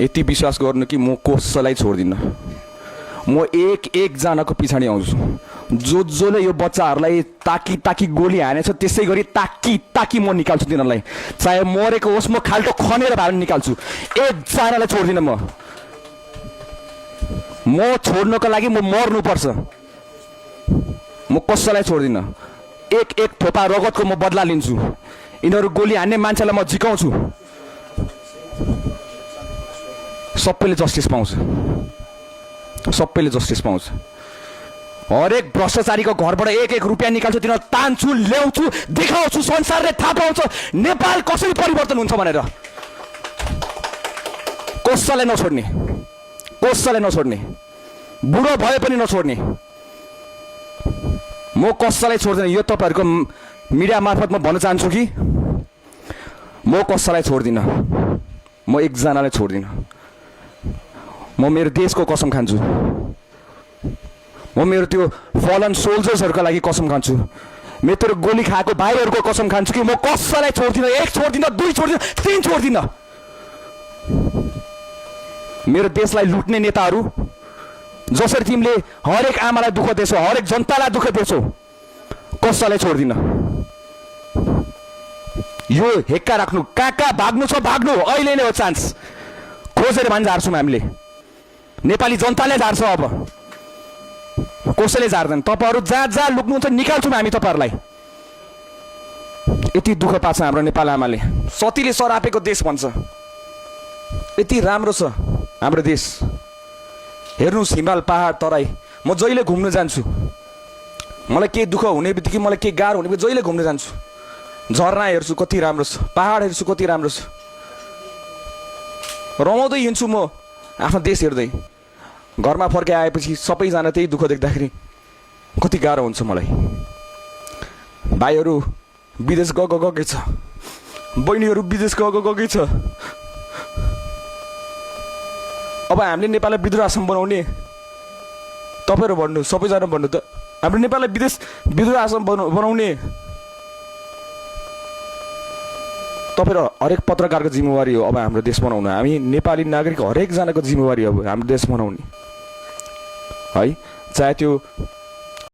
यति विश्वास गर्नु कि म कसैलाई छोड्दिनँ। म एक जनाको पछाडि आउँछु। जसले यो बच्चाहरूलाई ताकी ताकी गोली हानेछ त्यसै गरी ताकी ताकी म निकाल्छु तिनीहरूलाई। चाहे मरेको होस् म खाल्टो खनेर भए पनि निकाल्छु। एकजनालाई छोड्दिनँ म। छोड्नको लागि म मर्नुपर्छ। म कसैलाई छोड्दिनँ। एक थोपा रगतको म बदला लिन्छु। यिनीहरू गोली हान्ने मान्छेलाई म झिकाउँछु। सबैले जस्टिस पाउँछ। सबैले जस्टिस पाउँछ। हरेक भ्रष्टाचारीको घरबाट एक रुपियाँ निकाल्छु, तिनीहरू तान्छु, ल्याउँछु, देखाउँछु, संसारले थाहा पाउँछ नेपाल कसरी परिवर्तन हुन्छ भनेर। कसैलाई नछोड्ने, कसैलाई नछोड्ने, बुढो भए पनि नछोड्ने। म कसैलाई छोड्दिनँ। यो तपाईँहरूको मिडिया मार्फत म भन्न चाहन्छु कि म कसैलाई छोड्दिनँ। म एकजनालाई छोड्दिनँ। म मेरो देशको कसम खान्छु। म मेरो त्यो फलन सोल्जर्सहरूका लागि कसम खान्छु। मेरो त्यो गोली खाएको भाइहरूको कसम खान्छु कि म कसैलाई छोड्दिनँ। एक छोड्दिनँ, दुई छोड्दिनँ, तीन छोड्दिनँ। मेरो देशलाई लुट्ने नेताहरू जसरी तिमीले हरेक आमालाई दुःख दिएछौ, हरेक जनतालाई दुःख दिएछौ, कसैलाई छोड्दिनँ। यो हेक्का राख्नु, कहाँ कहाँ भाग्नु छ भाग्नु, अहिले नै हो चान्स। खोजेर भन्छ झार्छौँ हामीले। नेपाली जनताले झार्छ। अब कसैले झार्दैन। तपाईँहरू जहाँ जहाँ लुक्नुहुन्छ निकाल्छौँ हामी तपाईँहरूलाई। यति दुःख पाएको छ हाम्रो नेपाल आमाले। सतीले सरापेको देश भन्छ। यति राम्रो छ हाम्रो देश। हेर्नुहोस् हिमाल पहाड तराई। म जहिले घुम्न जान्छु। मलाई केही दुःख हुने बित्तिकै, मलाई केही गाह्रो हुने बित्तिकै जहिले घुम्न जान्छु। झरना हेर्छु कति राम्रो छ, पहाड हेर्छु कति राम्रो छ। रमाउँदै हिँड्छु म आफ्नो देश हेर्दै। घरमा फर्के आएपछि सबैजना त्यही दुःख देख्दाखेरि कति गाह्रो हुन्छ मलाई। भाइहरू विदेश गएकै छ, बहिनीहरू विदेश गएकै छ। अब हामीले नेपाललाई विद्रोह आश्रम बनाउने तपाईँहरू भन्नु, सबैजना भन्नु त। हाम्रो नेपाललाई विद्रोह आश्रम बनाउने तपाईँहरू हरेक पत्रकारको जिम्मेवारी हो। अब हाम्रो देश बनाउनु हामी नेपाली नागरिक हरेकजनाको जिम्मेवारी हो हाम्रो देश बनाउने है। चाहे त्यो